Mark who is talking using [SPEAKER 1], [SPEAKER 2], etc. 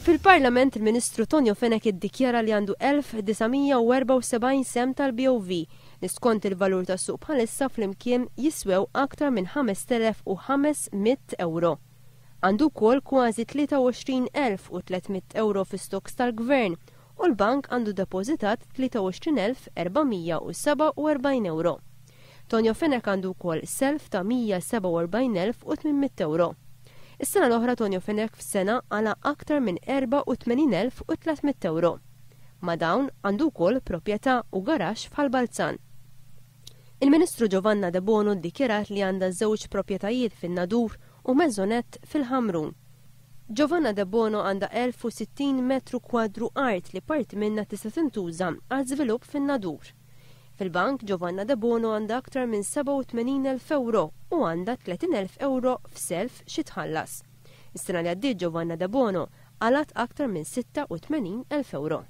[SPEAKER 1] Fil-Parlament il-Ministru Tonio Fenech iddikjara li għandu 1974 sehem tal-BOV li skont il-valur tas-suq bħalissa flimkien jiswew aktar minn 5,500 ewro. Għandu wkoll kważi 23,300 ewro fi stocks tal-Gvern u l-bank għandu depożitat 23,447 ewro. Tonio Fenech għandu wkoll self ta' 147,800 ewro. Is-sena l-oħra Tonio Fenech f'sena qala' aktar minn 84,300 ewro. Ma' dawn għandu wkoll proprjetà u garaxx f'Ħal Balzan. Il-Ministru Giovanna Debono ddikjarat li għandha żewġ proprjetajiet fin-Nadur u maisonette fil-Ħamrun. Giovanna Debono għandha 1,060 metru kwadru art li parti minnha tista' tintuża għal żvilupp fin-Nadur. Fil-bank, Giovanna Debono għandha aktar minn 87,000 ewro u għandha 30,000 ewro f'self xi tħallas. Is-sena li għaddiet Giovanna Debono qalgħet aktar minn 86,000 ewro.